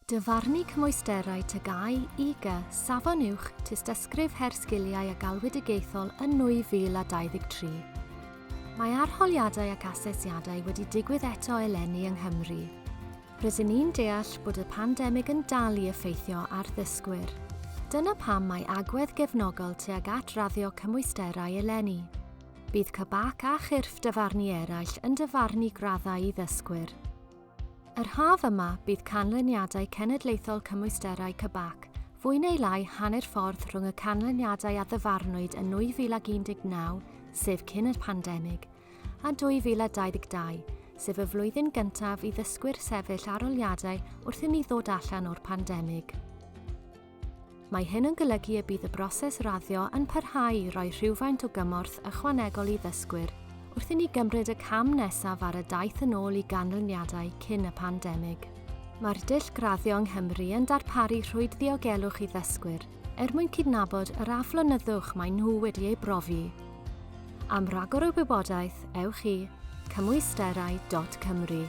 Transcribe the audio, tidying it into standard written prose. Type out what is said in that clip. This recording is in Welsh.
Dyfarnu cymwysterau TGAU, UG, Safon Uwch, Tystysgrif Her Sgiliau a Galwedigaethol yn 2023. Mae arholiadau ac asesiadau wedi digwydd eto eleni yng Nghymru. Rydyn ni'n deall bod y pandemig yn dal i effeithio ar ddysgwyr. Dyna pam mae agwedd gefnogol tuag at raddio cymwysterau eleni. Bydd CBAC a chyrff dyfarnu eraill yn dyfarnu graddau i ddysgwyr. Yr haf yma, bydd canlyniadau cenedlaethol cymwysterau CBAC fwy neu lai hanner ffordd rhwng y canlyniadau a ddyfarnwyd yn 2019, sef cyn y pandemig, a 2022, sef y flwyddyn gyntaf i ddysgwyr sefyll arholiadau wrth i ni ddod allan o'r pandemig. Mae hyn yn golygu y bydd y broses raddio yn parhau i roi rhywfaint o gymorth ychwanegol i ddysgwyr wrth i ni gymryd y cam nesaf ar y daith yn ôl i ganlyniadau cyn y pandemig. Mae'r dull graddio yng Nghymru yn darparu rhwyd ddiogelwch i ddysgwyr er mwyn cydnabod yr aflonyddwch maen nhw wedi ei brofi. Am ragor o wybodaeth, ewch i cymwysterau.cymru.